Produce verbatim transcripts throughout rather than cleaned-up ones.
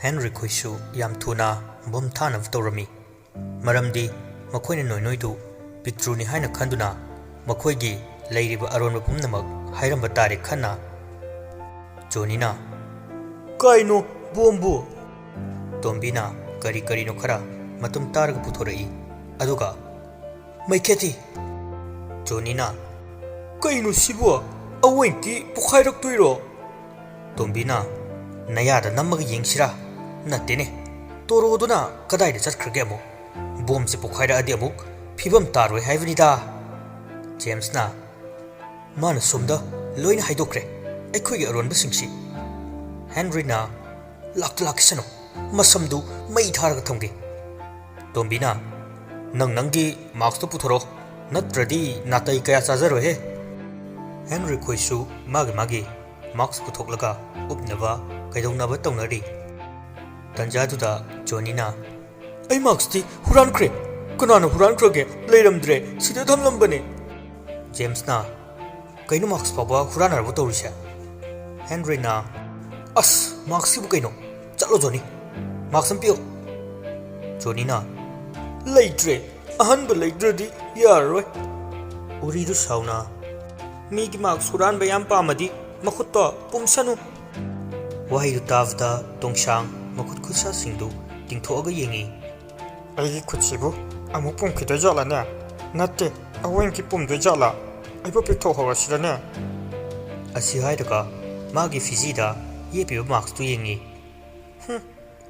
Henry ꯈꯣꯏꯁꯨ ꯌꯥꯝ ꯊꯨꯅ ꯕꯣꯝ ꯊꯥꯅꯕ ꯇꯧꯔꯝꯃꯤ꯫ ꯃꯔꯝꯗꯤ ꯃꯈꯣꯏꯅ ꯅꯣꯏꯅꯣꯏꯗꯨ ꯄꯤꯛꯇ꯭ꯔꯨꯅꯤ ꯍꯥꯏꯅ ꯈꯟꯗꯨꯅ ꯃꯈꯣꯏꯒꯤ ꯂꯩꯔꯤꯕ ꯑꯔꯣꯟꯕ ꯄꯨꯝꯅꯃꯛ ꯍꯥꯏꯔꯝꯕ ꯇꯥꯔꯦ ꯈꯟꯅ꯫ ꯖꯣꯅꯤꯅ, "ꯀꯥꯏꯅꯣ ꯕꯣꯝꯕꯨ?" ꯇꯣꯝꯕꯤꯅ ꯀꯔꯤ ꯀꯔꯤꯅꯣ ꯈꯔ ꯃꯇꯨꯝ ꯇꯥꯔꯒ ꯄꯨꯊꯣꯔꯛꯏ꯫ ꯑꯗꯨꯒ, "ꯃꯩꯈꯦꯠꯇꯤ?" ꯖꯣꯅꯤꯅ, "ꯀꯩꯅꯣ ꯁꯤꯕꯨ? ꯑꯋꯣꯏꯡꯀꯤ ꯄꯣꯈꯥꯏꯔꯛꯇꯣꯏꯔꯣ?" ꯇꯣꯝꯕꯤꯅ, "ꯅꯌꯥꯗ ꯅꯝꯃꯒ ꯌꯦꯡꯁꯤꯔꯥ? ꯅꯠꯇꯦꯅꯦ, ꯇꯣꯔꯣꯗꯨꯅ ꯀꯗꯥꯏꯗ ꯆꯠꯈ꯭ꯔꯒꯦ ꯑꯃꯨꯛ? ꯕꯣꯝꯁꯦ ꯄꯣꯈꯥꯏꯔꯛꯑꯗꯤ ꯑꯃꯨꯛ ꯐꯤꯕꯝ ꯇꯥꯔꯣꯏ ꯍꯥꯏꯕꯅꯤꯗ꯫" ꯖꯦꯝꯁꯅ, "ꯃꯥꯅ ꯁꯣꯝꯗ ꯂꯣꯏꯅ ꯍꯥꯏꯗꯣꯛꯈ꯭ꯔꯦ, ꯑꯩꯈꯣꯏꯒꯤ ꯑꯔꯣꯟꯕꯁꯤꯡꯁꯤ꯫" ꯍꯦꯟꯔꯤꯅ, "ꯂꯥꯛꯇ ꯂꯥꯛꯈꯤꯁꯅꯨ, ꯃꯁꯝꯗꯨ ꯃꯩ ꯊꯥꯔꯒ ꯊꯝꯒꯦ꯫" ꯇꯣꯝꯕꯤꯅ, "ꯅꯪ ꯅꯪꯒꯤ ꯃꯥꯛꯁꯇꯨ ꯄꯨꯊꯣꯔꯛꯑꯣ, ꯅꯠꯇ꯭ꯔꯗꯤ ꯅꯥꯇꯩ ꯀꯌꯥ ꯆꯥꯖꯔꯣꯏꯍꯦ꯫" ꯍꯦꯟꯔꯤ ꯈꯣꯏꯁꯨ ꯃꯥꯒꯤ ꯃꯥꯒꯤ ꯃꯥꯛꯁ ꯄꯨꯊꯣꯛꯂꯒ ꯎꯞꯅꯕ ꯀꯩꯗꯧꯅꯕ ꯇꯧꯅꯔꯤ꯫ ꯇꯟꯖꯥꯗꯨꯗ ꯖꯣꯅꯤꯅ, "ꯑꯩ ꯃꯥꯛꯁꯇꯤ ꯍꯨꯔꯥꯟꯈ꯭ꯔꯦ꯫ ꯀꯅꯥꯅ ꯍꯨꯔꯥꯟꯈ꯭ꯔꯒꯦ? ꯂꯩꯔꯝꯗ꯭ꯔꯦ, ꯁꯤꯗ ꯊꯝꯂꯝꯕꯅꯦ꯫" ꯖꯦꯝꯁꯅ, "ꯀꯩꯅꯣ, ꯃꯥꯛꯁ ꯐꯥꯎꯕ ꯍꯨꯔꯥꯟꯅꯔꯕ ꯇꯧꯔꯤꯁꯦ?" ꯍꯦꯟꯔꯤꯅ, "ꯑꯁ, ꯃꯥꯛꯁꯁꯤꯕꯨ ꯀꯩꯅꯣ? ꯆꯠꯂꯣ ꯖꯣꯅꯤ, ꯃꯥꯛꯁ ꯑꯃ ꯄꯤꯌꯣ꯫" ꯖꯣꯅꯤꯅ, "ꯂꯩꯇ꯭ꯔꯦ, ꯑꯍꯟꯕ ꯂꯩꯇ꯭ꯔꯗꯤ ꯌꯥꯔꯔꯣꯏ꯫" ꯎꯔꯤꯗꯨ ꯁꯥꯎꯅ, "ꯃꯤꯒꯤ ꯃꯥꯛꯁ ꯍꯨꯔꯥꯟꯕ ꯌꯥꯝ ꯄꯥꯝꯃꯗꯤ ꯃꯈꯨꯠꯇꯣ ꯄꯨꯝꯁꯅꯨ꯫" ꯋꯥꯍꯩꯗꯨ ꯇꯥꯕꯗ ꯇꯣꯡꯁꯥꯡ ꯃꯈꯨꯠ ꯈꯨꯠꯁꯥꯁꯤꯡꯗꯨ ꯇꯤꯡꯊꯣꯛꯑꯒ ꯌꯦꯡꯉꯤ꯫ "ꯑꯩꯒꯤ ꯈꯨꯠꯁꯤꯕꯨ ꯑꯃꯨꯛ ꯄꯨꯝꯈꯤꯗꯣꯏ ꯖꯥꯠꯂꯅꯦ? ꯅꯠꯇꯦ, ꯑꯋꯣꯏꯡꯀꯤ ꯄꯨꯝꯗꯣꯏ ꯖꯥꯠꯂꯥ? ꯑꯩꯕꯨ ꯄꯤꯊꯣꯛꯍꯧꯔꯁꯤꯔꯅꯦ?" ꯑꯁꯤ ꯍꯥꯏꯔꯒ ꯃꯥꯒꯤ ꯐꯤꯖꯤꯗ ꯌꯦꯞꯄꯤꯕ ꯃꯥꯛꯁꯇꯨ ꯌꯦꯡꯉꯤ꯫ "ꯍꯨꯝ,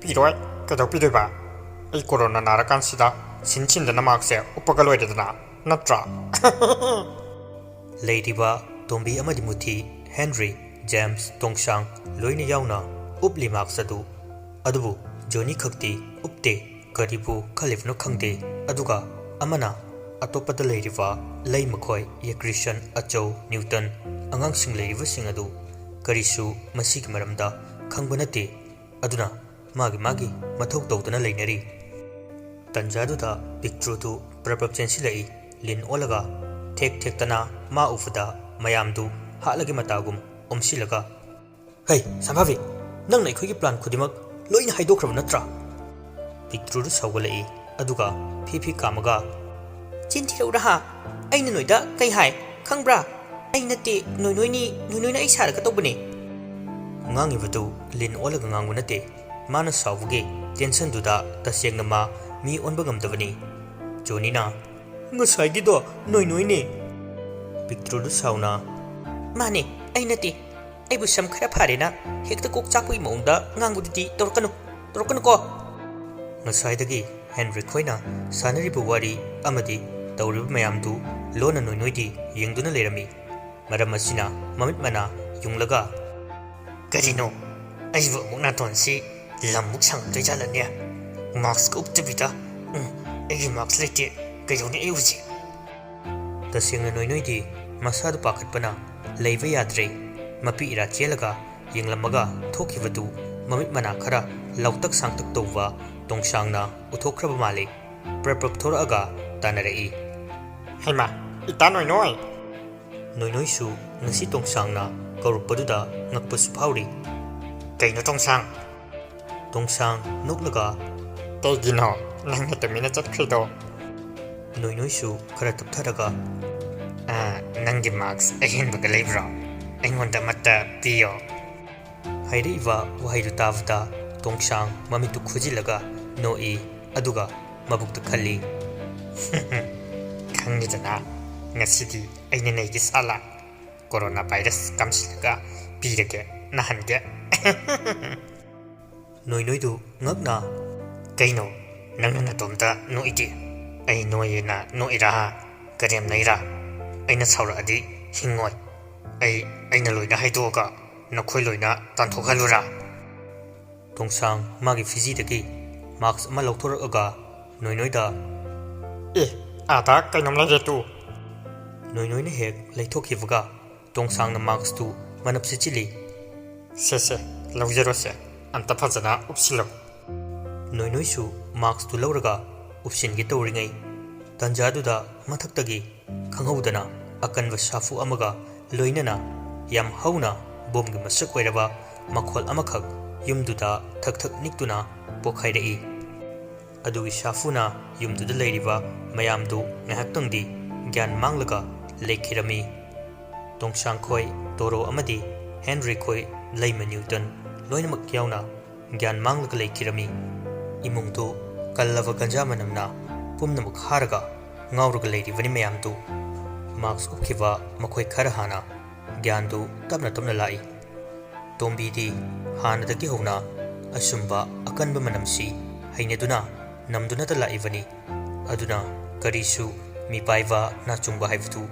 ꯄꯤꯔꯣꯏ꯫ ꯀꯩꯗꯧ ꯄꯤꯗꯣꯏꯕ? ꯑꯩ ꯀꯣꯔꯣꯅꯥ ꯅꯥꯔꯀꯥꯟꯁꯤꯗ ꯁꯤꯟ ꯁꯤꯟꯗꯅ ꯃꯥꯛꯁꯁꯦ ꯎꯞꯄꯒ ꯂꯣꯏꯔꯦꯗꯅ, ꯅꯠꯇ꯭ꯔꯥ?" ꯂꯩꯔꯤꯕ ꯇꯣꯝꯕꯤ ꯑꯃꯗꯤ ꯃꯨꯊꯤ, ꯍꯦꯟꯔꯤ, ꯖꯦꯝꯁ, ꯇꯣꯡꯁꯥꯡ ꯂꯣꯏꯅ ꯌꯥꯎꯅ ꯎꯞꯂꯤ ꯃꯥꯛꯁ ꯑꯗꯨ꯫ ꯑꯗꯨꯕꯨ ꯖꯣꯅꯤ ꯈꯛꯇꯤ ꯎꯞꯇꯦ꯫ ꯀꯔꯤꯕꯨ ꯈꯜꯂꯤꯕꯅꯣ ꯈꯪꯗꯦ꯫ ꯑꯗꯨꯒ ꯑꯃꯅ ꯑꯇꯣꯞꯄꯗ ꯂꯩꯔꯤꯕ ꯂꯩ ꯃꯈꯣꯏ, ꯌꯦꯀ꯭ꯔꯤꯁꯟ, ꯑꯆꯧ, ꯅ꯭ꯌꯨꯇꯟ, ꯑꯉꯥꯡꯁꯤꯡ ꯂꯩꯔꯤꯕꯁꯤꯡ ꯑꯗꯨ ꯀꯔꯤꯁꯨ ꯃꯁꯤꯒꯤ ꯃꯔꯝꯗ ꯈꯪꯕ ꯅꯠꯇꯦ꯫ ꯑꯗꯨꯅ ꯃꯥꯒꯤ ꯃꯥꯒꯤ ꯃꯊꯧ ꯇꯧꯗꯨꯅ ꯂꯩꯅꯔꯤ꯫ ꯇꯟꯖꯥꯗꯨꯗ ꯄꯤꯛꯇ꯭ꯔꯨꯗꯨ ꯄ꯭ꯔꯞ ꯄ꯭ꯔꯞ ꯆꯦꯟꯁꯤꯜꯂꯛꯏ꯫ ꯂꯤꯟ ꯑꯣꯜꯂꯒ ꯊꯦꯛ ꯊꯦꯛꯇꯅ ꯃꯥ ꯎꯕꯗ ꯃꯌꯥꯝꯗꯨ ꯍꯥꯠꯂꯒꯦ ꯃꯇꯥꯒꯨꯝ ꯑꯣꯝꯁꯤꯜꯂꯒ, "ꯍꯩ, ꯁꯝꯐꯥꯕꯤ, ꯅꯪꯅ ꯑꯩꯈꯣꯏꯒꯤ ꯄ꯭ꯂꯥꯟ ꯈꯨꯗꯤꯡꯃꯛ ꯂꯣꯏꯅ ꯍꯥꯏꯗꯣꯛꯈ꯭ꯔꯕ ꯅꯠꯇ꯭ꯔꯥ? ꯄꯤꯛꯇ꯭ꯔꯨꯗꯨ ꯁꯥꯎꯒꯠꯂꯛꯏ, ꯑꯗꯨꯒ ꯐꯤ ꯐꯤ ꯀꯥꯝꯃꯒ, "ꯆꯤꯟ ꯊꯤꯔꯛꯎꯔꯥ ꯍꯥ? ꯑꯩꯅ ꯅꯣꯏꯗ ꯀꯩ ꯍꯥꯏ ꯈꯪꯕ꯭ꯔꯥ? ꯑꯩ ꯅꯠꯇꯦ, ꯅꯣꯏ ꯅꯣꯏꯅꯤ, ꯅꯣꯏ ꯅꯣꯏꯅ ꯑꯩ ꯁꯥꯔꯒ ꯇꯧꯕꯅꯦ"꯫ ꯉꯥꯡꯉꯤꯕꯗꯨ ꯂꯤꯟ ꯑꯣꯜꯂꯒ ꯉꯥꯡꯕ ꯅꯠꯇꯦ꯫ ꯃꯥꯅ ꯁꯥꯎꯕꯒꯤ ꯇꯦꯟꯁꯟꯗꯨꯗ ꯇꯁꯦꯡꯅ ꯃꯥ ꯃꯤ ꯑꯣꯟꯕ ꯉꯝꯗꯕꯅꯤ꯫ ꯖꯣꯅꯤꯅ, "ꯉꯁꯥꯏꯒꯤꯗꯣ ꯅꯣꯏ ꯅꯣꯏꯅꯦ"꯫ ꯄꯤꯛꯇ꯭ꯔꯨꯗꯨ ꯁꯥꯎꯅ, "ꯃꯥꯅꯦ, ꯑꯩ ꯅꯠꯇꯦ꯫ ꯑꯩꯕꯨ ꯁꯝ ꯈꯔ ꯐꯥꯔꯦꯅ ꯍꯦꯛꯇ ꯀꯣꯛ ꯆꯥꯛꯄꯒꯤ ꯃꯑꯣꯡꯗ ꯉꯥꯡꯕꯗꯨꯗꯤ ꯇꯧꯔꯛꯀꯅꯨ, ꯇꯧꯔꯛꯀꯅꯨꯀꯣ"꯫ ꯉꯁꯥꯏꯗꯒꯤ ꯍꯦꯟꯔꯤꯛ ꯈꯣꯏꯅ ꯁꯥꯟꯅꯔꯤꯕ ꯋꯥꯔꯤ ꯑꯃꯗꯤ ꯇꯧꯔꯤꯕ ꯃꯌꯥꯝꯗꯨ ꯂꯣꯟꯅ ꯅꯣꯏ ꯅꯣꯏꯗꯤ ꯌꯦꯡꯗꯨꯅ ꯂꯩꯔꯝꯃꯤ꯫ ꯃꯔꯝ ꯑꯁꯤꯅ ꯃꯃꯤꯠ ꯃꯅꯥ ꯌꯨꯡꯂꯒ, "ꯀꯔꯤꯅꯣ? ꯑꯩꯕꯨ ꯑꯃꯨꯛ ꯅꯥꯇꯣꯟꯁꯤ ꯂꯝꯃꯨꯛ ꯁꯥꯡꯉꯛꯇꯣꯏ ꯖꯥꯠꯂꯅꯦ? ꯃꯥꯛꯁꯀ ꯎꯞꯇꯕꯤꯗ꯫ ꯎꯝ, ꯑꯩꯒꯤ ꯃꯥꯛꯁ ꯂꯩꯇꯦ꯫ ꯀꯩꯗꯧꯅꯤ ꯑꯩ ꯍꯧꯖꯤꯛ?" ꯇꯁꯦꯡꯅ ꯅꯣꯏ ꯅꯣꯏꯗꯤ ꯃꯁꯥꯗꯨ ꯄꯥꯈꯠꯄꯅ ꯂꯩꯕ ꯌꯥꯗ꯭ꯔꯦ꯫ ꯃꯄꯤ ꯏꯔꯥ ꯆꯦꯜꯂꯒ ꯌꯦꯡꯂꯝꯃꯒ ꯊꯣꯛꯈꯤꯕꯗꯨ ꯃꯃꯤꯠ ꯃꯅꯥ ꯈꯔ ꯂꯥꯎꯇꯛ ꯁꯥꯡꯇꯛ ꯇꯧꯕ ꯇꯣꯡꯁꯥꯡꯅ ꯎꯊꯣꯛꯈ꯭ꯔꯕ ꯃꯥꯜꯂꯤ꯫ ꯄ꯭ꯔꯞ ꯄ꯭ꯔꯞ ꯊꯣꯔꯛꯑꯒ ꯇꯥꯟꯅꯔꯛꯏ꯫ "ꯍꯩꯃꯥ, ꯏꯇꯥ ꯅꯣꯏ ꯅꯣꯏ!" ꯅꯣꯏ ꯅꯣꯏꯁꯨ ꯉꯁꯤ ꯇꯣꯡꯁꯥꯡꯅ ꯀꯧꯔꯛꯄꯗꯨꯗ ꯉꯛꯄꯁꯨ ꯐꯥꯎꯔꯤ꯫ "ꯀꯩꯅꯣ ꯇꯣꯡꯁꯥꯡ?" ꯇꯣꯡꯁꯥꯡ ꯅꯣꯛꯂꯒ, "ꯀꯩꯒꯤꯅꯣ ꯅꯪꯅ ꯇꯨꯃꯤꯟꯅ ꯆꯠꯈ꯭ꯔꯤꯗꯣ?" ꯅꯣꯏ ꯅꯣꯏꯁꯨ ꯈꯔ ꯇꯞꯊꯔꯒ, "ꯑ, ꯅꯪꯒꯤ ꯃꯥꯛꯁ ꯑꯍꯦꯟꯕꯒ ꯂꯩꯕ꯭ꯔꯣ? ꯑꯩꯉꯣꯟꯗ ꯑꯃꯠꯇ ꯄꯤꯌꯣ"꯫ ꯍꯥꯏꯔꯛꯏꯕ ꯋꯥꯍꯩꯗꯨ ꯇꯥꯕꯗ ꯇꯣꯡꯁꯥꯡ ꯃꯃꯤꯠꯇꯨ ꯈꯨꯖꯤꯜꯂꯒ ꯅꯣꯛꯏ, ꯑꯗꯨꯒ ꯃꯕꯨꯛꯇ ꯈꯜꯂꯤ, "ꯈꯪꯉꯤꯗꯅ, ꯉꯁꯤꯗꯤ ꯑꯩꯅ ꯅꯩꯒꯦ ꯁꯥꯂꯥ꯫ ꯀꯣꯔꯣꯅꯥ ꯚꯥꯏꯔꯁ ꯀꯥꯝꯁꯤꯜꯂꯒ ꯄꯤꯔꯒꯦ, ꯅꯥꯍꯟꯒꯦ"꯫ ꯅꯣꯏ ꯅꯣꯏꯗꯨ ꯉꯛꯅ, "ꯀꯩꯅꯣ, ꯅꯪꯅ ꯅꯇꯣꯝꯇ ꯅꯣꯛꯏꯗꯤ? ꯑꯩ ꯅꯣꯏꯌꯦꯅ ꯅꯣꯛꯏꯔꯥ? ꯀꯔꯦꯝꯅꯩꯔꯥ? ꯑꯩꯅ ꯁꯥꯎꯔꯛꯑꯗꯤ ꯍꯤꯡꯉꯣꯏ꯫ ꯑꯩ, ꯑꯩꯅ ꯂꯣꯏꯅ ꯍꯥꯏꯗꯣꯛꯑꯒ ꯅꯈꯣꯏ ꯂꯣꯏꯅ ꯇꯥꯟꯊꯣꯛꯍꯜꯂꯨꯔꯥ?" ꯇꯣꯡꯁꯥꯡ ꯃꯥꯒꯤ ꯐꯤꯖꯤꯗꯒꯤ ꯃꯥꯛꯁ ꯑꯃ ꯂꯧꯊꯣꯔꯛꯑꯒ ꯅꯣꯏ ꯅꯣꯏꯗ, "ꯑꯦ, ꯑꯥꯗ ꯀꯩꯅꯣꯝ ꯂꯩꯔꯦ ꯇꯨ"꯫ ꯅꯣꯏ ꯅꯣꯏꯅ ꯍꯦꯛ ꯂꯩꯊꯣꯛꯈꯤꯕꯒ ꯇꯣꯡꯁꯥꯡꯅ ꯃꯥꯛꯁꯇꯨ ꯃꯅꯞ ꯁꯤꯠꯆꯤꯜꯂꯤ꯫ "ꯁꯦ, ꯁꯦ, ꯂꯧꯖꯔꯣꯁꯦ꯫ ꯑꯝꯇ ꯐꯖꯅ ꯎꯞꯁꯤꯜꯂꯣ"꯫ ꯅꯣꯏ ꯅꯣꯏꯁꯨ ꯃꯥꯛꯁꯇꯨ ꯂꯧꯔꯒ ꯎꯞꯁꯤꯟꯒꯦ ꯇꯧꯔꯤꯉꯩ ꯇꯥꯟꯖꯥꯗꯨꯗ ꯃꯊꯛꯇꯒꯤ ꯈꯪꯍꯧꯗꯅ ꯑꯀꯟꯕ ꯁꯥꯐꯨ ꯑꯃꯒ ꯂꯣꯏꯅꯅ ꯌꯥꯝ ꯍꯧꯅ ꯕꯣꯝꯒꯤ ꯃꯁꯛ ꯑꯣꯏꯔꯕ ꯃꯈꯣꯜ ꯑꯃꯈꯛ ꯌꯨꯝꯗꯨꯗ ꯊꯛ ꯊꯛ ꯅꯤꯛꯇꯨꯅ ꯄꯣꯛꯈꯥꯏꯔꯛꯏ꯫ ꯑꯗꯨꯒꯤ ꯁꯥꯐꯨꯅ ꯌꯨꯝꯗꯨꯗ ꯂꯩꯔꯤꯕ ꯃꯌꯥꯝꯗꯨ ꯉꯥꯏꯍꯥꯛꯇꯪꯗꯤ ꯒ꯭ꯌꯥꯟ ꯃꯥꯡꯂꯒ ꯂꯩꯈꯤꯔꯝꯃꯤ꯫ ꯇꯣꯡꯁꯥꯡ ꯈꯣꯏ, ꯇꯣꯔꯣ ꯑꯃꯗꯤ ꯍꯦꯟꯔꯤ ꯈꯣꯏ, ꯂꯩꯃ ꯅ꯭ꯌꯨꯇꯟ ꯂꯣꯏꯅꯃꯛ ꯌꯥꯎꯅ ꯒ꯭ꯌꯥꯟ ꯃꯥꯡꯂꯒ ꯂꯩꯈꯤꯔꯝꯃꯤ꯫ ꯏꯃꯨꯡꯗꯨ ꯀꯜꯂꯕ ꯒꯟꯖꯥ ꯃꯅꯝꯅ ꯄꯨꯝꯅꯃꯛ ꯍꯥꯔꯒ ꯉꯥꯎꯔꯒ ꯂꯩꯔꯤꯕꯅꯤ ꯃꯌꯥꯝꯗꯨ꯫ ꯃꯥꯛꯁ ꯎꯞꯈꯤꯕ ꯃꯈꯣꯏ ꯈꯔ ꯍꯥꯟꯅ ꯒ꯭ꯌꯥꯟꯗꯨ ꯇꯞꯅ ꯇꯞꯅ ꯂꯥꯛꯏ꯫ ꯇꯣꯝꯕꯤꯗꯤ ꯍꯥꯟꯅꯗꯒꯤ ꯍꯧꯅ ꯑꯁꯨꯝꯕ ꯑꯀꯟꯕ ꯃꯅꯝꯁꯤ ꯍꯩꯅꯗꯨꯅ ꯅꯝꯗꯨꯅꯇ ꯂꯥꯛꯏꯕꯅꯤ꯫ ꯑꯗꯨꯅ ꯀꯔꯤꯁꯨ ꯃꯤꯄꯥꯏꯕ ꯅꯥꯆꯨꯡꯕ ꯍꯥꯏꯕꯗꯨ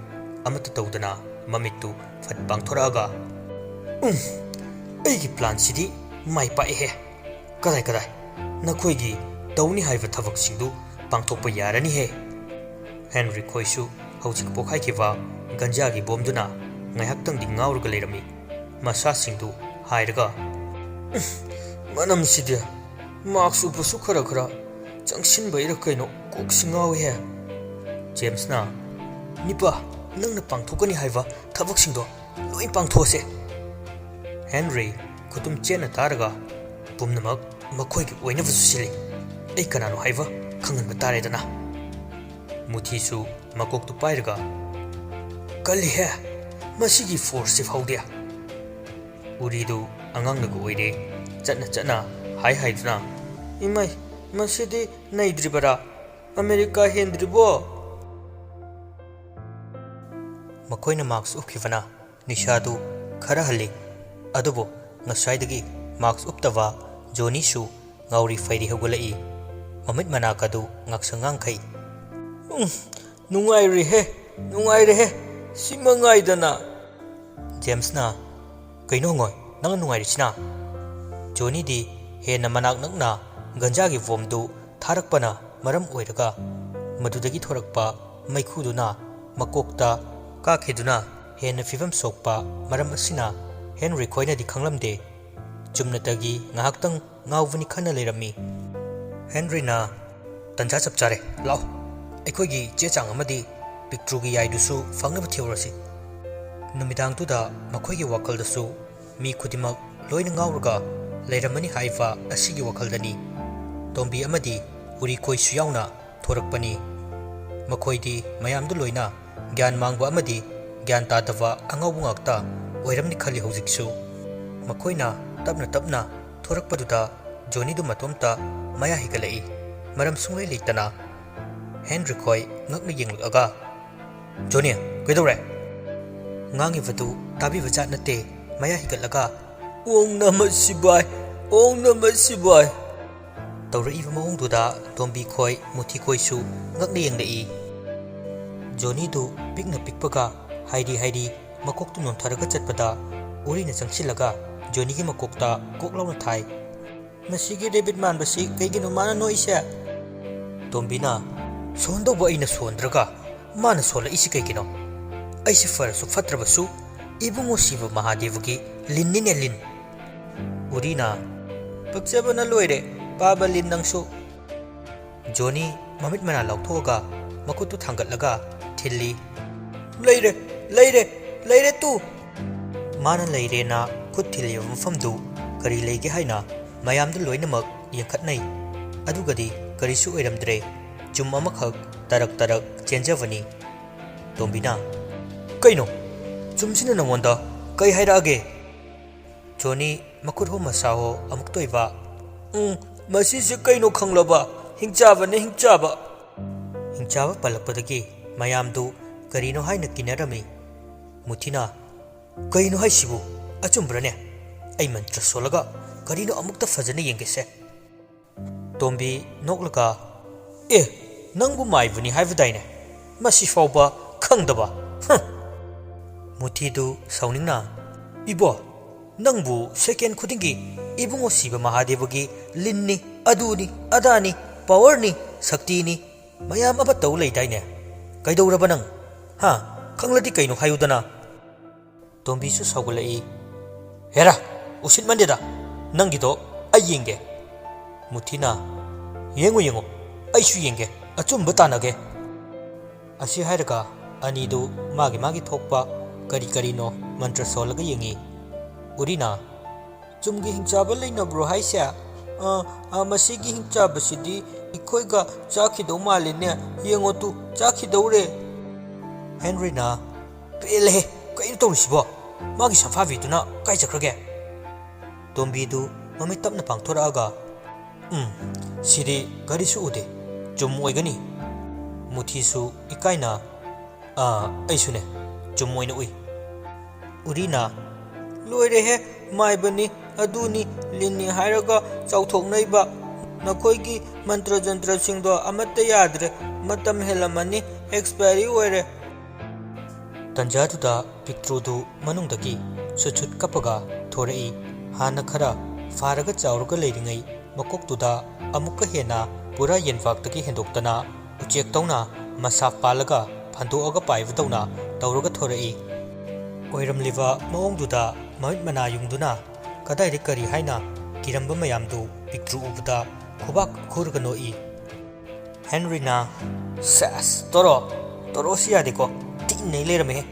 ꯑꯃꯠꯇ ꯇꯧꯗꯅ ꯃꯃꯤꯠꯇꯨ ꯐꯠ ꯄꯥꯡꯊꯣꯔꯛꯑꯒ, "ꯎꯝ, ꯑꯩꯒꯤ ꯄ꯭ꯂꯥꯟꯁꯤꯗꯤ ꯃꯥꯏ ꯄꯥꯛꯑꯦꯍꯦ꯫ ꯀꯗꯥꯏ ꯀꯗꯥꯏ, ꯅꯈꯣꯏꯒꯤ ꯇꯧꯅꯤ ꯍꯥꯏꯕ ꯊꯕꯛꯁꯤꯡꯗꯨ ꯄꯥꯡꯊꯣꯛꯄ ꯌꯥꯔꯅꯤꯍꯦ!" ꯍꯦꯟꯔꯤ ꯈꯣꯏꯁꯨ ꯍꯧꯖꯤꯛ ꯄꯣꯈꯥꯏꯈꯤꯕ ꯒꯟꯖꯥꯒꯤ ꯕꯣꯝꯗꯨꯅ ꯉꯥꯏꯍꯥꯛꯇꯪꯗꯤ ꯉꯥꯎꯔꯒ ꯂꯩꯔꯝꯃꯤ꯫ ꯃꯁꯥꯁꯤꯡꯗꯨ ꯍꯥꯏꯔꯒ, "ꯎꯝ, ꯃꯅꯝꯁꯤꯗꯤ ꯃꯥꯛꯁ ꯎꯞꯄꯁꯨ ꯈꯔ ꯈꯔ ꯆꯪꯁꯤꯟꯕꯩꯔ ꯀꯩꯅꯣ ꯀꯣꯛꯁꯤ ꯉꯥꯎꯏꯍꯦ!" ꯖꯦꯝꯁꯅ, "ꯅꯤꯄꯥ, ꯅꯪꯅ ꯄꯥꯡꯊꯣꯛꯀꯅꯤ ꯍꯥꯏꯕ ꯊꯕꯛꯁꯤꯡꯗꯣ ꯂꯣꯏ ꯄꯥꯡꯊꯣꯛꯑꯁꯦ!" ꯍꯦꯟꯔꯤ ꯈꯨꯇꯨꯝ ꯆꯦꯠꯅ ꯇꯥꯔꯒ, "ꯄꯨꯝꯅꯃꯛ ꯃꯈꯣꯏꯒꯤ ꯑꯣꯏꯅꯕꯁꯨ ꯁꯤꯜꯂꯤ꯫ ꯑꯩ ꯀꯅꯥꯅꯣ ꯍꯥꯏꯕ ꯈꯪꯍꯟꯕ ꯇꯥꯔꯦꯗꯅ!" ꯃꯨꯊꯤꯁꯨ ꯃꯀꯣꯛꯇꯨ ꯄꯥꯏꯔꯒ, "ꯀꯜꯂꯤꯍꯦ, ꯃꯁꯤꯒꯤ ꯐꯣꯔꯁꯁꯤ ꯐꯥꯎꯗꯤ!" ꯎꯔꯤꯗꯨ ꯑꯉꯥꯡꯅꯒ ꯑꯣꯏꯔꯦ꯫ ꯆꯠꯅ ꯆꯠꯅ ꯍꯥꯏ ꯍꯥꯏꯗꯨꯅ, "ꯏꯃꯥꯏ, ꯃꯁꯤꯗꯤ ꯅꯩꯗ꯭ꯔꯤꯕꯔꯥ? ꯑꯃꯦꯔꯤꯀꯥ ꯍꯦꯟꯗ꯭ꯔꯤꯕꯣ?" ꯃꯈꯣꯏꯅ ꯃꯥꯛꯁ ꯎꯞꯈꯤꯕꯅ ꯅꯤꯁꯥꯗꯨ ꯈꯔ ꯍꯜꯂꯤ꯫ ꯑꯗꯨꯕꯨ ꯉꯁꯥꯏꯗꯒꯤ ꯃꯥꯛꯁ ꯎꯞꯇꯕ ꯖꯣꯅꯤꯁꯨ ꯉꯥꯎꯔꯤ ꯐꯩꯔꯤ ꯍꯧꯒꯠꯂꯛꯏ꯫ ꯃꯃꯤꯠ ꯃꯅꯥꯀꯗꯨ ꯉꯥꯛꯁꯪ ꯉꯥꯡꯈꯩ꯫ "ꯎꯝ, ꯅꯨꯡꯉꯥꯏꯔꯦꯍꯦ, ꯅꯨꯡꯉꯥꯏꯔꯦꯍꯦ, ꯁꯤ ꯃꯉꯥꯏꯗꯅ!" ꯖꯦꯝꯁꯅ, "ꯀꯩꯅꯣ ꯍꯪꯉꯣꯏ, ꯅꯪꯅ ꯅꯨꯡꯉꯥꯏꯔꯤꯁꯤꯅ?" ꯖꯣꯅꯤꯗꯤ ꯍꯦꯟꯅ ꯃꯅꯥꯛ ꯅꯛꯅ ꯒꯟꯖꯥꯒꯤ ꯕꯣꯝꯗꯨ ꯊꯥꯔꯛꯄꯅ ꯃꯔꯝ ꯑꯣꯏꯔꯒ ꯃꯗꯨꯗꯒꯤ ꯊꯣꯔꯛꯄ ꯃꯩꯈꯨꯗꯨꯅ ꯃꯀꯣꯛꯇ ꯀꯥꯈꯤꯗꯨꯅ ꯍꯦꯟꯅ ꯐꯤꯕꯝ ꯁꯣꯛꯄ ꯃꯔꯝ ꯑꯁꯤꯅ ꯍꯦꯟꯔꯤ ꯈꯣꯏꯅꯗꯤ ꯈꯪꯂꯝꯗꯦ꯫ ꯆꯨꯝꯅꯇꯒꯤ ꯉꯥꯏꯍꯥꯛꯇꯪ ꯉꯥꯎꯕꯅꯤ ꯈꯟꯅ ꯂꯩꯔꯝꯃꯤ꯫ ꯍꯦꯟꯔꯤꯅ, "ꯇꯟꯖꯥ ꯆꯞ ꯆꯥꯔꯦ, ꯂꯥꯛꯑꯣ, ꯑꯩꯈꯣꯏꯒꯤ ꯆꯦ ꯆꯥꯡ ꯑꯃꯗꯤ ꯄꯤꯛꯇ꯭ꯔꯨꯒꯤ ꯌꯥꯏꯗꯨꯁꯨ ꯐꯪꯅꯕ ꯊꯤꯍꯧꯔꯁꯤ꯫" ꯅꯨꯃꯤꯗꯥꯡꯗꯨꯗ ꯃꯈꯣꯏꯒꯤ ꯋꯥꯈꯜꯗꯁꯨ ꯃꯤ ꯈꯨꯗꯤꯡꯃꯛ ꯂꯣꯏꯅ ꯉꯥꯎꯔꯒ ꯂꯩꯔꯝꯃꯅꯤ ꯍꯥꯏꯕ ꯑꯁꯤꯒꯤ ꯋꯥꯈꯜꯗꯅꯤ ꯇꯣꯝꯕꯤ ꯑꯃꯗꯤ ꯎꯔꯤꯈꯣꯏꯁꯨ ꯌꯥꯎꯅ ꯊꯣꯔꯛꯄꯅꯤ꯫ ꯃꯈꯣꯏꯗꯤ ꯃꯌꯥꯝꯗꯨ ꯂꯣꯏꯅ ꯒ꯭ꯌꯥꯟ ꯃꯥꯡꯕ ꯑꯃꯗꯤ ꯒ꯭ꯌꯥꯟ ꯇꯥꯗꯕ ꯑꯉꯥꯎꯕ ꯉꯥꯛꯇ ꯑꯣꯏꯔꯝꯅꯤ ꯈꯜꯂꯤ ꯍꯧꯖꯤꯛꯁꯨ꯫ ꯃꯈꯣꯏꯅ ꯇꯞꯅ ꯇꯞꯅ ꯊꯣꯔꯛꯄꯗꯨꯗ ꯖꯣꯅꯤꯗꯨ ꯃꯇꯣꯝꯇ ꯃꯌꯥ ꯍꯤꯒꯠꯂꯛꯏ꯫ ꯃꯔꯝ ꯁꯨꯡꯂꯩ ꯂꯩꯇꯅ꯫ ꯍꯦꯟꯔꯤꯛ ꯈꯣꯏ ꯉꯛꯅ ꯌꯦꯡꯂꯛꯑꯒ, "ꯖꯣꯅꯤ, ꯀꯩꯗꯧꯔꯦ?" ꯉꯥꯡꯉꯤꯕꯗꯨ ꯇꯥꯕꯤꯕ ꯖꯥꯠ ꯅꯠꯇꯦ꯫ ꯃꯌꯥ ꯍꯤꯒꯠꯂꯒ, "ꯑꯣꯡ ꯅꯃ ꯁꯤꯕꯥꯏ, ꯑꯣꯡ ꯅꯃ ꯁꯤꯕꯥꯏ" ꯇꯧꯔꯛꯏꯕ ꯃꯑꯣꯡꯗꯨꯗ ꯇꯣꯝꯕꯤ ꯈꯣꯏ, ꯃꯨꯊꯤ ꯈꯣꯏꯁꯨ ꯉꯛꯅ ꯌꯦꯡꯂꯛꯏ꯫ ꯖꯣꯅꯤꯗꯨ ꯄꯤꯛꯅ ꯄꯤꯛꯄꯒ ꯍꯥꯏꯔꯤ ꯍꯥꯏꯔꯤ ꯃꯀꯣꯛꯇꯨ ꯅꯣꯟꯊꯔꯒ ꯆꯠꯄꯗ ꯎꯔꯤꯅ ꯆꯪꯁꯤꯜꯂꯒ ꯖꯣꯅꯤꯒꯤ ꯃꯀꯣꯛꯇ ꯀꯣꯛ ꯂꯥꯎꯅ ꯊꯥꯏ꯫ "ꯃꯁꯤꯒꯤ ꯔꯦꯕꯤꯠ ꯃꯥꯟꯕꯁꯤ ꯀꯩꯒꯤꯅꯣ ꯃꯥꯅ ꯅꯣꯛꯏꯁꯦ?" ꯇꯣꯝꯕꯤꯅ, "ꯁꯣꯟꯗꯧꯕ ꯑꯩꯅ ꯁꯣꯟꯗ꯭ꯔꯒ ꯃꯥꯅ ꯁꯣꯜꯂꯛꯏꯁꯤ ꯀꯩꯒꯤꯅꯣ? ꯑꯩꯁꯦ ꯐꯔꯁꯨ ꯐꯠꯇ꯭ꯔꯕꯁꯨ ꯏꯕꯨꯡꯉꯣ ꯁꯤꯕ ꯃꯍꯥꯗꯦꯕꯒꯤ ꯂꯤꯟꯅꯤꯅꯦ, ꯂꯤꯟ"꯫ ꯎꯔꯤꯅ, "ꯄꯛꯆꯕꯅ ꯂꯣꯏꯔꯦ, ꯄꯥꯕ ꯂꯤꯟ ꯅꯪꯁꯨ"꯫ ꯖꯣꯅꯤ ꯃꯃꯤꯠ ꯃꯅꯥ ꯂꯥꯎꯊꯣꯛꯑꯒ ꯃꯈꯨꯠꯇꯨ ꯊꯥꯡꯒꯠꯂꯒ ꯊꯤꯜꯂꯤ꯫ "ꯂꯩꯔꯦ, ꯂꯩꯔꯦ, ꯂꯩꯔꯦ ꯇꯨ!" ꯃꯥꯅ ꯂꯩꯔꯦꯅ ꯈꯨꯠ ꯊꯤꯜꯂꯤꯕ ꯃꯐꯝꯗꯨ ꯀꯔꯤ ꯂꯩꯒꯦ ꯍꯥꯏꯅ ꯃꯌꯥꯝꯗꯨ ꯂꯣꯏꯅꯃꯛ ꯌꯦꯡꯈꯠꯅꯩ꯫ ꯑꯗꯨꯒꯗꯤ ꯀꯔꯤꯁꯨ ꯑꯣꯏꯔꯝꯗ꯭ꯔꯦ꯫ ꯆꯨꯝ ꯑꯃꯈꯛ ꯇꯔꯛ ꯇꯔꯛ ꯆꯦꯟꯖꯕꯅꯤ꯫ ꯇꯣꯝꯕꯤꯅ, "ꯀꯩꯅꯣ? ꯆꯨꯝꯁꯤꯅ ꯅꯉꯣꯟꯗ ꯀꯩ ꯍꯥꯏꯔꯛꯑꯒꯦ?" ꯖꯣꯅꯤ ꯃꯈꯨꯠ ꯍꯣ ꯃꯁꯥ ꯍꯣ ꯑꯃꯨꯛꯇ ꯑꯣꯏꯕ, "ꯎꯝ, ꯃꯁꯤꯁꯦ ꯀꯩꯅꯣ ꯈꯪꯂꯕ? ꯍꯤꯡꯆꯥꯕꯅꯦ, ꯍꯤꯡꯆꯥꯕ!" ꯍꯤꯡꯆꯥꯕ ꯄꯜꯂꯛꯄꯗꯒꯤ ꯃꯌꯥꯝꯗꯨ ꯀꯔꯤꯅꯣ ꯍꯥꯏꯅ ꯀꯤꯅꯔꯝꯃꯤ꯫ ꯃꯨꯊꯤꯅ, "ꯀꯩꯅꯣ ꯍꯥꯏꯁꯤꯕꯨ? ꯑꯆꯨꯝꯕ꯭ꯔꯅꯦ? ꯑꯩ ꯃꯟꯇ꯭ꯔ ꯁꯣꯜꯂꯒ ꯀꯔꯤꯅꯣ ꯑꯃꯨꯛꯇ ꯐꯖꯅ ꯌꯦꯡꯒꯦꯁꯦ"꯫ ꯇꯣꯝꯕꯤ ꯅꯣꯛꯂꯒ, "ꯑꯦ, ꯅꯪꯕꯨ ꯃꯥꯏꯕꯅꯤ ꯍꯥꯏꯕꯗꯥꯏꯅꯦ? ꯃꯁꯤ ꯐꯥꯎꯕ ꯈꯪꯗꯕ? ꯍ!" ꯃꯨꯊꯤꯗꯨ ꯁꯥꯎꯅꯤꯡꯅ, "ꯏꯕꯣ, ꯅꯪꯕꯨ ꯁꯦꯀꯦꯟ ꯈꯨꯗꯤꯡꯒꯤ ꯏꯕꯨꯡꯉꯣ ꯁꯤꯕ ꯃꯍꯥꯗꯦꯕꯒꯤ ꯂꯤꯟꯅꯤ, ꯑꯗꯨꯅꯤ, ꯑꯗꯥꯅꯤ, ꯄꯥꯋꯔꯅꯤ, ꯁꯛꯇꯤꯅꯤ, ꯃꯌꯥꯝ ꯑꯃ ꯇꯧ ꯂꯩꯗꯥꯏꯅꯦ? ꯀꯩꯗꯧꯔꯕ ꯅꯪ? ꯍꯥ? ꯈꯪꯂꯗꯤ ꯀꯩꯅꯣ ꯍꯥꯏꯌꯨꯗꯅ?" ꯇꯣꯝꯕꯤꯁꯨ ꯁꯥꯎꯒꯠꯂꯛꯏ꯫ "ꯍꯦꯔꯥ, ꯎꯁꯤꯠꯃꯟꯗꯦꯗ, ꯅꯪꯒꯤꯗꯣ ꯑꯩ ꯌꯦꯡꯒꯦ"꯫ ꯃꯨꯊꯤꯅ, "ꯌꯦꯡꯉꯨ, ꯌꯦꯡꯉꯨ, ꯑꯩꯁꯨ ꯌꯦꯡꯒꯦ, ꯑꯆꯨꯝꯕ ꯇꯥꯟꯅꯒꯦ"꯫ ꯑꯁꯤ ꯍꯥꯏꯔꯒ ꯑꯅꯤꯗꯨ ꯃꯥꯒꯤ ꯃꯥꯒꯤ ꯊꯣꯛꯄ ꯀꯔꯤ ꯀꯔꯤꯅꯣ ꯃꯟꯇ꯭ꯔ ꯁꯣꯜꯂꯒ ꯌꯦꯡꯉꯤ꯫ ꯎꯔꯤꯅ, ꯇꯨꯝꯒꯤ ꯍꯤꯡꯆꯥꯕ ꯂꯩꯅꯕ꯭ꯔꯣ ꯍꯥꯏꯁꯦ? ꯑ, ꯑ, ꯃꯁꯤꯒꯤ ꯍꯤꯡꯆꯥꯕꯁꯤꯗꯤ ꯑꯩꯈꯣꯏꯒ ꯆꯥꯈꯤꯗꯧ ꯃꯥꯜꯂꯤꯅꯦ꯫ ꯌꯦꯡꯉꯣ ꯇꯨ, ꯆꯥꯈꯤꯗꯧꯔꯦ꯫ ꯍꯦꯟꯔꯤꯅ, "ꯄꯦꯜꯂꯦꯍꯦ, ꯀꯩꯅꯣ ꯇꯧꯔꯤꯁꯤꯕꯣ? ꯃꯥꯒꯤ ꯁꯝꯐꯥꯕꯤꯗꯨꯅ ꯀꯥꯏ ꯆꯠꯈ꯭ꯔꯒꯦ?" ꯇꯣꯝꯕꯤꯗꯨ ꯃꯃꯤꯠ ꯇꯞꯅ ꯄꯥꯡꯊꯣꯔꯛꯑꯒ, "ꯎꯝ, ꯁꯤꯗꯤ ꯒꯥꯔꯤꯁꯨ ꯎꯗꯦ꯫ ꯆꯨꯝ ꯑꯣꯏꯒꯅꯤ꯫" ꯃꯨꯊꯤꯁꯨ ꯏꯀꯥꯏꯅ, "ꯑꯥ, ꯑꯩꯁꯨꯅꯦ, ꯆꯨꯝ ꯑꯣꯏꯅ ꯎꯏ꯫" ꯎꯔꯤꯅ, "ꯂꯣꯏꯔꯦꯍꯦ, ꯃꯥꯏꯕꯅꯤ, ꯑꯗꯨꯅꯤ, ꯂꯤꯟꯅꯤ ꯍꯥꯏꯔꯒ ꯆꯥꯎꯊꯣꯛꯅꯩꯕ꯫ ꯅꯈꯣꯏꯒꯤ ꯃꯟꯇ꯭ꯔ ꯖꯟꯇ꯭ꯔꯁꯤꯡꯗꯣ ꯑꯃꯠꯇ ꯌꯥꯗ꯭ꯔꯦ, ꯃꯇꯝ ꯍꯦꯜꯂꯝꯃꯅꯤ, ꯑꯦꯛꯁꯄꯥꯏꯔꯤ ꯑꯣꯏꯔꯦ꯫" ꯇꯟꯖꯥꯗꯨꯗ ꯄꯤꯛꯇ꯭ꯔꯨꯗꯨ ꯃꯅꯨꯡꯗꯒꯤ ꯁꯨꯠ ꯁꯨꯠ ꯀꯞꯄꯒ ꯊꯣꯔꯛꯏ꯫ ꯍꯥꯟꯅ ꯈꯔ ꯐꯥꯔꯒ ꯆꯥꯎꯔꯒ ꯂꯩꯔꯤꯉꯩ ꯃꯀꯣꯛꯇꯨꯗ ꯑꯃꯨꯛꯀ ꯍꯦꯟꯅ ꯄꯨꯔꯥ ꯌꯦꯟꯕꯥꯛꯇꯒꯤ ꯍꯦꯟꯗꯣꯛꯇꯅ ꯎꯆꯦꯛꯇꯧꯅ ꯃꯁꯥ ꯄꯥꯜꯂꯒ ꯐꯟꯗꯣꯛꯑꯒ ꯄꯥꯏꯕꯗꯧꯅ ꯇꯧꯔꯒ ꯊꯣꯔꯛꯏ꯫ ꯑꯣꯏꯔꯝꯂꯤꯕ ꯃꯑꯣꯡꯗꯨꯗ ꯃꯃꯤꯠ ꯃꯅꯥ ꯌꯨꯡꯗꯨꯅ ꯀꯗꯥꯏꯗ ꯀꯔꯤ ꯍꯥꯏꯅ ꯀꯤꯔꯝꯕ ꯃꯌꯥꯝꯗꯨ ꯄꯤꯛꯇ꯭ꯔꯨ ꯎꯕꯗ ꯈꯨꯕꯥꯛ ꯈꯨꯔꯒ ꯅꯣꯛꯏ꯫ ꯍꯦꯟꯔꯤꯅ, "ꯁꯦꯁ, ꯇꯣꯔꯣ, ꯇꯣꯔꯣꯁꯤ ꯌꯥꯗꯦꯀꯣ, ꯊꯤ ꯅꯩ ꯂꯩꯔꯝꯃꯦꯍꯦ,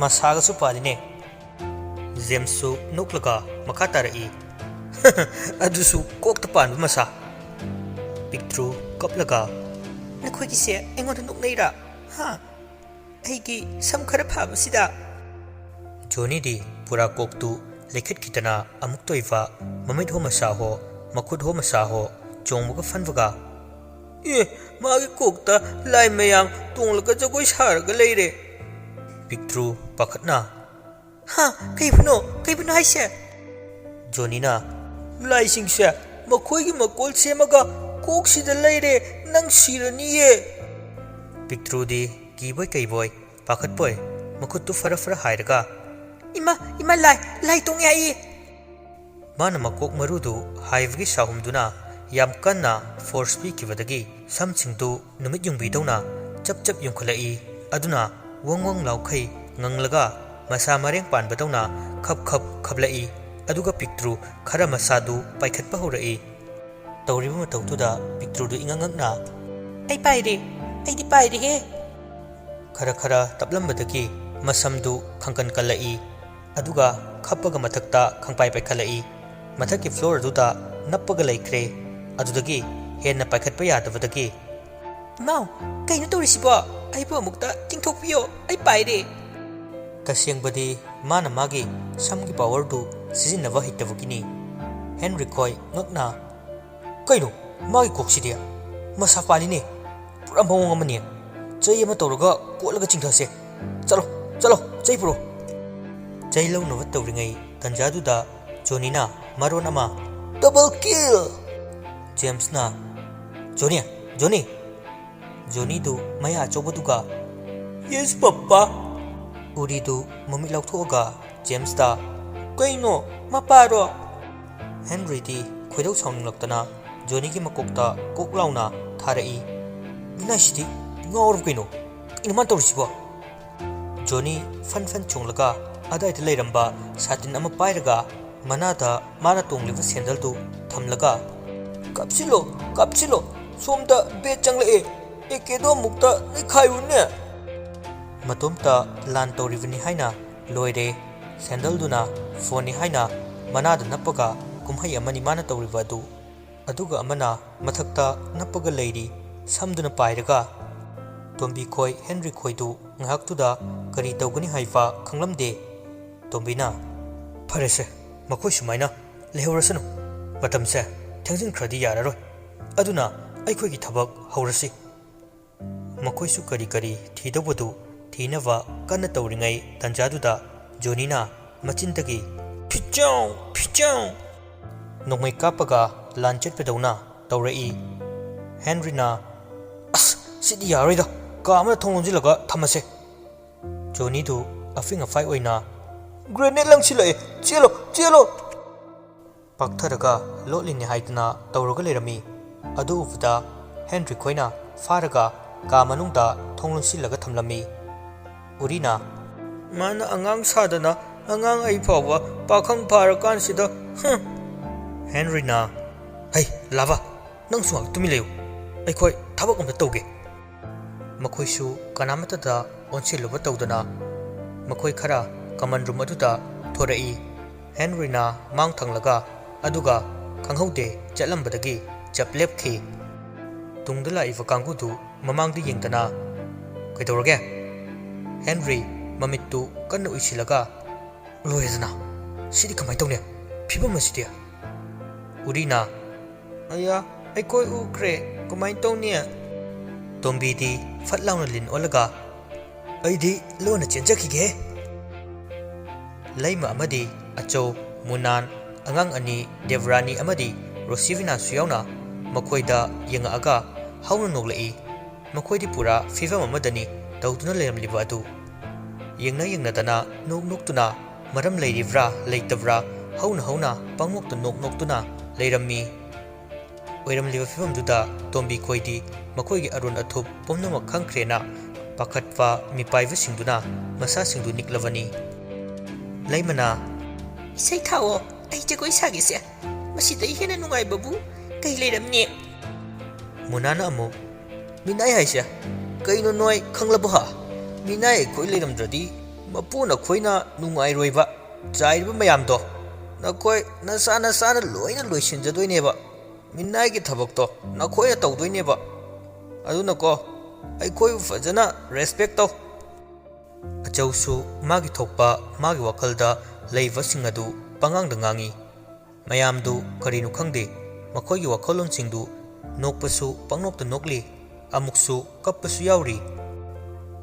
ꯃꯁꯥꯒꯁꯨ ꯄꯥꯜꯂꯤꯅꯦ꯫" ꯖꯦꯝꯁꯁꯨ ꯅꯣꯛꯂꯒ ꯃꯈꯥ ꯇꯥꯔꯛꯏ, "ꯑꯗꯨꯁꯨ ꯀꯣꯛꯇ ꯄꯥꯟꯕ ꯃꯁꯥ꯫" ꯄꯤꯛꯇ꯭ꯔꯨ ꯀꯞꯂꯒ, "ꯅꯈꯣꯏꯒꯤꯁꯦ ꯑꯩꯉꯣꯟꯗ ꯅꯣꯛꯅꯩꯔꯥ? ꯍꯥ? ꯑꯩꯒꯤ ꯁꯝ ꯈꯔ ꯐꯥꯕꯁꯤꯗ?" ꯖꯣꯅꯤꯗꯤ ꯄꯨꯔꯥ ꯀꯣꯛꯇꯨ ꯂꯩꯈꯠꯈꯤꯗꯅ ꯑꯃꯨꯛꯇ ꯑꯣꯏꯕ ꯃꯃꯤꯠ ꯍꯣ ꯃꯁꯥ ꯍꯣ, ꯃꯈꯨꯠ ꯍꯣ ꯃꯁꯥ ꯍꯣ ꯆꯣꯡꯕꯒ ꯐꯟꯕꯒ, "ꯑꯦ, ꯃꯥꯒꯤ ꯀꯣꯛꯇ ꯂꯥꯏ ꯃꯌꯥꯝ ꯇꯣꯡꯂꯒ ꯖꯒꯣꯏ ꯁꯥꯔꯒ ꯂꯩꯔꯦ꯫" ꯄꯤꯛꯇ꯭ꯔꯨ ꯄꯥꯈꯠꯅ, "ꯍꯥ? ꯀꯩꯕꯨꯅꯣ? ꯀꯩꯕꯨꯅꯣ ꯍꯥꯏꯁꯦ?" ꯖꯣꯅꯤꯅ, "ꯂꯥꯏꯁꯤꯡꯁꯦ ꯃꯈꯣꯏꯒꯤ ꯃꯀꯣꯜ ꯁꯦꯝꯃꯒ ꯀꯣꯛꯁꯤꯗ ꯂꯩꯔꯦ, ꯅꯪ ꯁꯤꯔꯅꯤꯌꯦ꯫" ꯄꯤꯛꯇ꯭ꯔꯨꯗꯤ ꯀꯤꯕꯣꯏ ꯀꯩꯕꯣꯏ, ꯄꯥꯈꯠꯄꯣꯏ, ꯃꯈꯨꯠꯇꯨ ꯐꯔ ꯐꯔ ꯍꯥꯏꯔꯒ, "ꯏꯃꯥ, ꯏꯃꯥ, ꯂꯥꯏ, ꯂꯥꯏ ꯇꯣꯡꯉꯦ ꯍꯥꯏꯌꯦ!" ꯃꯥꯅ ꯃꯀꯣꯛ ꯃꯔꯨꯗꯨ ꯍꯥꯏꯕꯒꯤ ꯁꯥꯍꯨꯝꯗꯨꯅ ꯌꯥꯝ ꯀꯟꯅ ꯐꯣꯔꯁ ꯄꯤꯈꯤꯕꯗꯒꯤ ꯁꯝꯁꯤꯡꯗꯨ ꯅꯨꯃꯤꯠ ꯌꯨꯡꯕꯤꯗꯧꯅ ꯆꯞ ꯆꯞ ꯌꯨꯡꯈꯠꯂꯛꯏ꯫ ꯑꯗꯨꯅ ꯋꯪ ꯋꯪ ꯂꯥꯎꯈꯩ ꯉꯪꯂꯒ ꯃꯁꯥ ꯃꯔꯦꯡ ꯄꯥꯟꯕꯗꯧꯅ ꯈꯞ ꯈꯞ ꯈꯞꯂꯛꯏ꯫ ꯑꯗꯨꯒ ꯄꯤꯛꯇ꯭ꯔꯨ ꯈꯔ ꯃꯁꯥꯗꯨ ꯄꯥꯏꯈꯠꯄ ꯍꯧꯔꯛꯏ꯫ ꯇꯧꯔꯤꯕ ꯃꯇꯧꯗꯨꯗ ꯄꯤꯛꯇ꯭ꯔꯨꯗꯨ ꯏꯉꯛ ꯉꯛꯅ, "ꯑꯩ ꯄꯥꯏꯔꯦ, ꯑꯩꯗꯤ ꯄꯥꯏꯔꯦꯍꯦ!" ꯈꯔ ꯈꯔ ꯇꯞꯂꯝꯕꯗꯒꯤ ꯃꯁꯝꯗꯨ ꯈꯪꯀꯟ ꯀꯜꯂꯛꯏ꯫ ꯑꯗꯨꯒ ꯈꯞꯄꯒ ꯃꯊꯛꯇ ꯈꯪꯄꯥꯏ ꯄꯥꯏꯈꯠꯂꯛꯏ꯫ ꯃꯊꯛꯀꯤ floor ꯑꯗꯨꯗ ꯅꯞꯄꯒ ꯂꯩꯈ꯭ꯔꯦ꯫ ꯑꯗꯨꯗꯒꯤ ꯍꯦꯟꯅ ꯄꯥꯏꯈꯠꯄ ꯌꯥꯗꯕꯗꯒꯤ, "ꯏꯃꯥꯎ, ꯀꯩꯅꯣ ꯇꯧꯔꯤꯁꯤꯕꯣ? ꯑꯩꯕꯨ ꯑꯃꯨꯛꯇ ꯆꯤꯡꯊꯣꯛꯄꯤꯌꯣ, ꯑꯩ ꯄꯥꯏꯔꯦ!" ꯇꯁꯦꯡꯕꯗꯤ ꯃꯥꯅ ꯃꯥꯒꯤ ꯁꯝꯒꯤ powerꯗꯨ ꯁꯤꯖꯤꯟꯅꯕ ꯍꯩꯇꯕꯒꯤꯅꯤ꯫ ꯍꯦꯟꯔꯤ ꯈꯣꯏ ꯉꯛꯅ, "ꯀꯩꯅꯣ, ꯃꯥꯒꯤ ꯀꯣꯛꯁꯤꯗꯤ ꯃꯁꯥ ꯄꯥꯜꯂꯤꯅꯦ, ꯄꯨꯔꯥ ꯃꯑꯣꯡ ꯑꯃꯅꯤ꯫ ꯆꯩ ꯑꯃ ꯇꯧꯔꯒ ꯀꯣꯠꯂꯒ ꯆꯤꯡꯊꯁꯦ꯫ ꯆꯠꯂꯣ, ꯆꯠꯂꯣ, ꯆꯩ ꯄꯨꯔꯛꯑꯣ!" ꯆꯩ ꯂꯧꯅꯕ ꯇꯧꯔꯤꯉꯩ ꯇꯟꯖꯥꯗꯨꯗ ꯖꯣꯅꯤꯅ ꯃꯔꯣꯟ ꯑꯃ, "Double kill!" ꯖꯦꯝꯁꯅ, "ꯖꯣꯅꯤ, ꯖꯣꯅꯤ!" ꯖꯣꯅꯤꯗꯨ ꯃꯌꯥ ꯑꯆꯧꯕꯗꯨꯒ, "Yes, ꯄꯞꯄꯥ!" ꯎꯔꯤꯗꯨ ꯃꯃꯤꯠ ꯂꯥꯎꯊꯣꯛꯑꯒ ꯖꯦꯝꯁꯇ, "ꯀꯩꯅꯣ, ꯃꯄꯥꯔꯣ?" ꯍꯦꯟꯔꯤꯗꯤ ꯈꯣꯏꯗꯧ ꯁꯥꯎꯅꯤꯡꯂꯛꯇꯅ ꯖꯣꯅꯤꯒꯤ ꯃꯀꯣꯛꯇ ꯀꯣꯛ ꯂꯥꯎꯅ ꯊꯥꯔꯛꯏ꯫ "ꯃꯤꯅꯥꯏꯁꯤꯗꯤ ꯉꯥꯎꯔꯕ ꯀꯩꯅꯣ? ꯀꯩꯅꯣ ꯃꯥꯅ ꯇꯧꯔꯤꯁꯤꯕꯣ?" ꯖꯣꯅꯤ ꯐꯟ ꯐꯟ ꯆꯣꯡꯂꯒ ꯑꯗꯥꯏꯗ ꯂꯩꯔꯝꯕ ꯁꯥꯇꯤꯟ ꯑꯃ ꯄꯥꯏꯔꯒ ꯃꯅꯥꯗ ꯃꯥꯅ ꯇꯣꯡꯂꯤꯕ ꯁꯦꯟꯗꯜꯗꯨ ꯊꯝꯂꯒ, "ꯀꯥꯞꯁꯤꯜꯂꯣ, ꯀꯥꯞꯁꯤꯜꯂꯣ, ꯁꯣꯝꯗ ꯕꯦꯠ ꯆꯪꯂꯛꯑꯦ, ꯑꯦꯀꯦꯗꯣ ꯑꯃꯨꯛꯇ ꯅꯩꯈꯥꯏꯌꯨꯅꯦ!" ꯃꯇꯣꯝꯇ ꯂꯥꯟ ꯇꯧꯔꯤꯕꯅꯤ ꯍꯥꯏꯅ ꯂꯣꯏꯔꯦ꯫ ꯁꯦꯟꯗꯜꯗꯨꯅ ꯐꯣꯟꯅꯤ ꯍꯥꯏꯅ ꯃꯅꯥꯗ ꯅꯞꯄꯒ ꯀꯨꯝꯍꯩ ꯑꯃꯅꯤ ꯃꯥꯅ ꯇꯧꯔꯤꯕ ꯑꯗꯨ꯫ ꯑꯗꯨꯒ ꯑꯃꯅ ꯃꯊꯛꯇ ꯅꯞꯄꯒ ꯂꯩꯔꯤ꯫ ꯁꯝꯗꯨꯅ ꯄꯥꯏꯔꯒ꯫ ꯇꯣꯝꯕꯤ ꯈꯣꯏ ꯍꯦꯟꯔꯤ ꯈꯣꯏꯗꯨ ꯉꯥꯏꯍꯥꯛꯇꯨꯗ ꯀꯔꯤ ꯇꯧꯒꯅꯤ ꯍꯥꯏꯕ ꯈꯪꯂꯝꯗꯦ꯫ ꯇꯣꯝꯕꯤꯅ, "ꯐꯔꯦꯁꯦ, ꯃꯈꯣꯏ ꯁꯨꯃꯥꯏꯅ ꯂꯩꯍꯧꯔꯁꯅꯨ꯫ ꯃꯇꯝꯁꯦ ꯊꯦꯡꯖꯤꯟꯈ꯭ꯔꯗꯤ ꯌꯥꯔꯔꯣꯏ꯫ ꯑꯗꯨꯅ ꯑꯩꯈꯣꯏꯒꯤ ꯊꯕꯛ ꯍꯧꯔꯁꯤ꯫" ꯃꯈꯣꯏꯁꯨ ꯀꯔꯤ ꯀꯔꯤ ꯊꯤꯗꯧꯕꯗꯨ ꯊꯤꯅꯕ ꯀꯟꯅ ꯇꯧꯔꯤꯉꯩ ꯇꯟꯖꯥꯗꯨꯗ ꯖꯣꯅꯤꯅ ꯃꯆꯤꯟꯗꯒꯤ, "ꯐꯤꯆꯥꯎ! ꯐꯤꯆꯥꯎ!" ꯅꯣꯡꯃꯩ ꯀꯥꯞꯄꯒ ꯂꯥꯟ ꯆꯠꯄꯗꯧꯅ ꯇꯧꯔꯛꯏ꯫ ꯍꯦꯟꯔꯤꯅ, "ꯑꯁ, ꯁꯤꯗꯤ ꯌꯥꯔꯣꯏꯗ, ꯀꯥ ꯑꯃꯗ ꯊꯣꯡ ꯂꯣꯟꯁꯤꯜꯂꯒ ꯊꯝꯃꯁꯦ꯫" ꯖꯣꯅꯤꯗꯨ ꯑꯐꯤꯡ ꯑꯐꯥꯏ ꯑꯣꯏꯅ, "Grenade ꯂꯪꯁꯤꯜꯂꯛꯑꯦ, ꯆꯦꯜꯂꯣ, ꯆꯦꯜꯂꯣ!" ꯄꯥꯛꯊꯔꯒ ꯂꯣꯠꯂꯤꯅꯦ ꯍꯥꯏꯗꯅ ꯇꯧꯔꯒ ꯂꯩꯔꯝꯃꯤ꯫ ꯑꯗꯨ ꯎꯕꯗ ꯍꯦꯟꯔꯤ ꯈꯣꯏꯅ ꯐꯥꯔꯒ ꯀꯥ ꯃꯅꯨꯡꯗ ꯊꯣꯡ ꯂꯣꯟꯁꯤꯜꯂꯒ ꯊꯝꯂꯝꯃꯤ꯫ ꯎꯔꯤꯅ, "ꯃꯥꯅ ꯑꯉꯥꯡ ꯁꯥꯗꯅ ꯑꯉꯥꯡ ꯑꯩ ꯐꯥꯎꯕ ꯄꯥꯈꯪ ꯐꯥꯔꯀꯥꯟꯁꯤꯗ, ꯍꯨꯝ!" ꯍꯦꯟꯔꯤꯅ, "ꯍꯩ, ꯂꯥꯚꯥ, ꯅꯪꯁꯨ ꯉꯥꯏꯍꯥꯛ ꯇꯨꯃꯤꯟ ꯂꯩꯌꯨ꯫ ꯑꯩꯈꯣꯏ ꯊꯕꯛ ꯑꯝꯇ ꯇꯧꯒꯦ꯫" ꯃꯈꯣꯏꯁꯨ ꯀꯅꯥꯃꯠꯇꯗ ꯑꯣꯟꯁꯤꯜꯂꯨꯕ ꯇꯧꯗꯅ ꯃꯈꯣꯏ ꯈꯔ common room ꯑꯗꯨꯗ ꯊꯣꯔꯛꯏ꯫ ꯍꯦꯟꯔꯤꯅ ꯃꯥꯡ ꯊꯪꯂꯒ, ꯑꯗꯨꯒ ꯈꯪꯍꯧꯗꯦ ꯆꯠꯂꯝꯕꯗꯒꯤ ꯆꯞ ꯂꯦꯞꯈꯤ꯫ ꯇꯨꯡꯗ ꯂꯥꯛꯏꯕ ꯀꯥꯡꯕꯨꯗꯨ ꯃꯃꯥꯡꯗ ꯌꯦꯡꯗꯅ, "ꯀꯩꯗꯧꯔꯒꯦ?" ꯍꯦꯟꯔꯤ ꯃꯃꯤꯠꯇꯨ ꯀꯟꯅ ꯎꯏꯁꯤꯜꯂꯒ, "ꯂꯣꯏꯔꯦꯗꯅ, ꯁꯤꯗꯤ ꯀꯃꯥꯏꯅ ꯇꯧꯅꯤ? ꯐꯤꯕꯝ ꯑꯁꯤꯗꯤ?" ꯎꯔꯤꯅ, "ꯑꯌꯥ, ꯑꯩꯈꯣꯏ ꯎꯈ꯭ꯔꯦ, ꯀꯃꯥꯏꯅ ꯇꯧꯅꯤ?" ꯇꯣꯝꯕꯤꯗꯤ ꯐꯠ ꯂꯥꯎꯅ ꯂꯤꯟ ꯑꯣꯜꯂꯒ, "ꯑꯩꯗꯤ ꯂꯣꯟꯅ ꯆꯦꯟꯖꯈꯤꯒꯦ꯫" ꯂꯩꯃ ꯑꯃꯗꯤ ꯑꯆꯧ, ꯃꯨꯅꯥꯟ, ꯑꯉꯥꯡ ꯑꯅꯤ ꯗꯦꯕꯔꯥꯅꯤ ꯑꯃꯗꯤ ꯔꯣꯁꯤꯕꯤꯅꯥꯁꯨ ꯌꯥꯎꯅ ꯃꯈꯣꯏꯗ ꯌꯦꯡꯉꯛꯑꯒ ꯍꯧꯅ ꯅꯣꯛꯂꯛꯏ꯫ ꯃꯈꯣꯏꯗꯤ ꯄꯨꯔꯥ ꯐꯤꯕꯝ ꯑꯃꯗꯅꯤ ꯇꯧꯗꯨꯅ ꯂꯩꯔꯝꯂꯤꯕ ꯑꯗꯨ꯫ ꯌꯦꯡꯅ ꯌꯦꯡꯅꯗꯅ, ꯅꯣꯛ ꯅꯣꯛꯇꯨꯅ, ꯃꯔꯝ ꯂꯩꯔꯤꯕ꯭ꯔꯥ ꯂꯩꯇꯕ꯭ꯔꯥ ꯍꯧꯅ ꯍꯧꯅ ꯄꯪꯅꯣꯛꯇ ꯅꯣꯛ ꯅꯣꯛꯇꯨꯅ ꯂꯩꯔꯝꯃꯤ꯫ ꯑꯣꯏꯔꯝꯂꯤꯕ ꯐꯤꯕꯝꯗꯨꯗ ꯇꯣꯝꯕꯤ ꯈꯣꯏꯗꯤ ꯃꯈꯣꯏꯒꯤ ꯑꯔꯣꯟ ꯑꯊꯨꯞ ꯄꯨꯝꯅꯃꯛ ꯈꯪꯈ꯭ꯔꯦꯅ ꯄꯥꯈꯠꯄ ꯃꯤꯄꯥꯏꯕꯁꯤꯡꯗꯨꯅ ꯃꯁꯥꯁꯤꯡꯗꯨ ꯅꯤꯛꯂꯕꯅꯤ꯫ ꯂꯩꯃꯅ, "ꯏꯁꯩ ꯊꯥꯎꯑꯣ, ꯑꯩ ꯖꯒꯣꯏ ꯁꯥꯒꯦꯁꯦ꯫ ꯃꯁꯤꯗꯩ ꯍꯦꯟꯅ ꯅꯨꯡꯉꯥꯏꯕꯕꯨ ꯀꯩ ꯂꯩꯔꯝꯅꯤ?" ꯃꯨꯅꯥꯅ ꯑꯃꯨꯛ, "ꯃꯤꯅꯥꯏ ꯍꯥꯏꯁꯦ ꯀꯩꯅꯣ ꯅꯣꯏ ꯈꯪꯂꯕꯣ ꯍꯥ? ꯃꯤꯅꯥꯏ ꯑꯩꯈꯣꯏ ꯂꯩꯔꯝꯗ꯭ꯔꯗꯤ ꯃꯄꯨ ꯅꯈꯣꯏꯅ ꯅꯨꯡꯉꯥꯏꯔꯣꯏꯕ꯫ ꯆꯥꯏꯔꯤꯕ ꯃꯌꯥꯝꯗꯣ ꯅꯈꯣꯏ ꯅꯁꯥ ꯅꯁꯥꯅ ꯂꯣꯏꯅ ꯂꯣꯏꯁꯤꯟꯖꯗꯣꯏꯅꯦꯕ꯫ ꯃꯤꯅꯥꯏꯒꯤ ꯊꯕꯛꯇꯣ ꯅꯈꯣꯏꯅ ꯇꯧꯗꯣꯏꯅꯦꯕ꯫ ꯑꯗꯨꯅꯀꯣ, ꯑꯩꯈꯣꯏꯕꯨ ꯐꯖꯅ ꯔꯦꯁꯄꯦꯛ ꯇꯧ꯫" ꯑꯆꯧꯁꯨ ꯃꯥꯒꯤ ꯊꯣꯛꯄ ꯃꯥꯒꯤ ꯋꯥꯈꯜꯗ ꯂꯩꯕꯁꯤꯡ ꯑꯗꯨ ꯄꯉꯥꯡꯗ ꯉꯥꯡꯏ꯫ ꯃꯌꯥꯝꯗꯨ ꯀꯔꯤꯅꯣ ꯈꯪꯗꯦ, ꯃꯈꯣꯏꯒꯤ ꯋꯥꯈꯜꯂꯣꯟꯁꯤꯡꯗꯨ ꯅꯣꯛꯄꯁꯨ ꯄꯪꯅꯣꯛꯇ ꯅꯣꯛꯂꯤ, ꯑꯃꯨꯛꯁꯨ ꯀꯞꯄꯁꯨ ꯌꯥꯎꯔꯤ꯫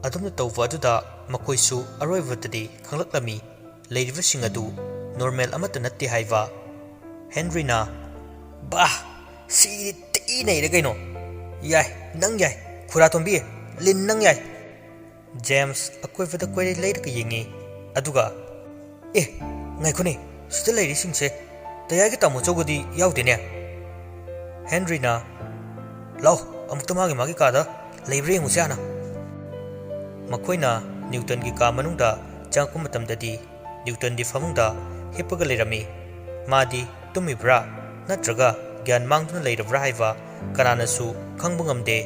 ꯑꯗꯨꯝꯅ ꯇꯧꯕ ꯑꯗꯨꯗ ꯃꯈꯣꯏꯁꯨ ꯑꯔꯣꯏꯕꯗꯗꯤ ꯈꯪꯂꯛꯂꯝꯃꯤ, ꯂꯩꯔꯤꯕꯁꯤꯡ ꯑꯗꯨ ꯅꯣꯔꯃꯦꯜ ꯑꯃꯠꯇ ꯅꯠꯇꯦ ꯍꯥꯏꯕ꯫ ꯍꯦꯟꯔꯤꯅ, "ꯕꯥ, ꯁꯤꯗꯤ ꯊꯤ ꯅꯩꯔꯦ ꯀꯩꯅꯣ꯫ ꯌꯥꯏ, ꯅꯪ ꯌꯥꯏ꯫ ꯈꯨꯔꯥ ꯇꯣꯝꯕꯤ, ꯂꯤꯟ ꯅꯪ ꯌꯥꯏ꯫" ꯖꯦꯝꯁ ꯑꯀꯣꯏꯕꯗ ꯀꯣꯏꯔꯩ ꯂꯩꯔꯒ ꯌꯦꯡꯉꯤ, ꯑꯗꯨꯒ, "ꯑꯦ, ꯉꯥꯏꯈꯣꯅꯦ, ꯁꯤꯗ ꯂꯩꯔꯤꯁꯤꯡꯁꯦ ꯇꯌꯥꯏꯒꯤ ꯇꯥꯃꯣ ꯆꯧꯒꯗꯤ ꯌꯥꯎꯗꯦꯅꯦ꯫" ꯍꯦꯟꯔꯤꯅ, "ꯂꯥꯎ, ꯑꯃꯨꯛꯇ ꯃꯥꯒꯤ ꯃꯥꯒꯤ ꯀꯥꯗ ꯂꯩꯕ꯭ꯔꯥ ꯌꯦꯡꯉꯨꯁꯦ ꯍꯥꯟꯅ꯫" ꯃꯈꯣꯏꯅ ꯅ꯭ꯌꯨꯇꯟꯒꯤ ꯀꯥ ꯃꯅꯨꯡꯗ ꯆꯪꯉꯛꯄ ꯃꯇꯝꯗꯗꯤ ꯅ꯭ꯌꯨꯇꯟꯗꯤ ꯐꯃꯨꯡꯗ ꯍꯤꯞꯄꯒ ꯂꯩꯔꯝꯃꯤ꯫ ꯃꯥꯗꯤ ꯇꯨꯝꯃꯤꯕ꯭ꯔꯥ ꯅꯠꯇ꯭ꯔꯒ ꯒ꯭ꯌꯥꯟ ꯃꯥꯡꯗꯨꯅ ꯂꯩꯔꯕ꯭ꯔꯥ ꯍꯥꯏꯕ ꯀꯅꯥꯅꯁꯨ ꯈꯪꯕ ꯉꯝꯗꯦ꯫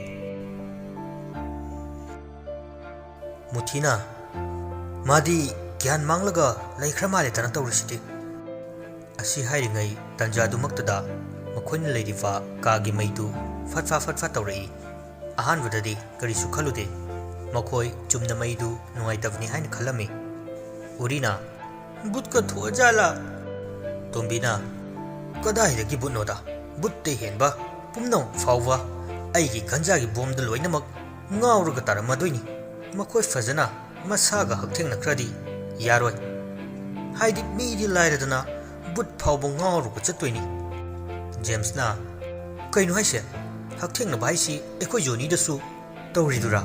ꯃꯨꯊꯤꯅ, "ꯃꯥꯗꯤ ꯒ꯭ꯌꯥꯟ ꯃꯥꯡꯂꯒ ꯂꯩꯈ꯭ꯔ ꯃꯥꯜꯂꯦꯗꯅ ꯇꯧꯔꯤꯁꯤꯗꯤ꯫" ꯑꯁꯤ ꯍꯥꯏꯔꯤꯉꯩ ꯇꯥꯟꯖꯥꯗꯨꯃꯛꯇꯗ ꯃꯈꯣꯏꯅ ꯂꯩꯔꯤꯕ ꯀꯥꯒꯤ ꯃꯩꯗꯨ ꯐꯠ ꯐꯥ ꯐꯠ ꯐꯥ ꯇꯧꯔꯛꯏ꯫ ꯑꯍꯥꯟꯕꯗꯗꯤ ꯀꯔꯤꯁꯨ ꯈꯜꯂꯨꯗꯦ꯫ ꯃꯈꯣꯏ ꯆꯨꯝꯅ ꯃꯩꯗꯨ ꯅꯨꯡꯉꯥꯏꯇꯕꯅꯤ ꯍꯥꯏꯅ ꯈꯜꯂꯝꯃꯤ꯫ ꯎꯔꯤꯅ, "ꯕꯨꯠꯀ ꯊꯣꯛꯑꯖꯥꯠꯂꯥ?" ꯇꯣꯝꯕꯤꯅ, "ꯀꯗꯥꯏꯗꯒꯤ ꯕꯨꯠꯅꯣꯗ? ꯕꯨꯠꯇꯩ ꯍꯦꯟꯕ ꯄꯨꯝꯅꯃꯛ ꯐꯥꯎꯕ ꯑꯩꯒꯤ ꯒꯟꯖꯥꯒꯤ ꯕꯣꯝꯗ ꯂꯣꯏꯅꯃꯛ ꯉꯥꯎꯔꯒ ꯇꯥꯔꯝꯃꯗꯣꯏꯅꯤ꯫ ꯃꯈꯣꯏ ꯐꯖꯅ ꯃꯁꯥꯒ ꯍꯛꯊꯦꯡꯅꯈ꯭ꯔꯗꯤ ꯌꯥꯔꯣꯏ꯫ ꯍꯥꯏꯗꯤ ꯃꯤꯗꯤ ꯂꯥꯏꯔꯗꯅ ꯕꯨꯠ ꯐꯥꯎꯕ ꯉꯥꯎꯔꯒ ꯆꯠꯇꯣꯏꯅꯤ꯫" ꯖꯦꯝꯁꯅ, "ꯀꯩꯅꯣ ꯍꯥꯏꯁꯦ? ꯍꯛꯊꯦꯡꯅꯕ ꯍꯥꯏꯁꯤ ꯑꯩꯈꯣꯏ ꯖꯣꯅꯤꯗꯁꯨ ꯇꯧꯔꯤꯗꯨꯔꯥ?"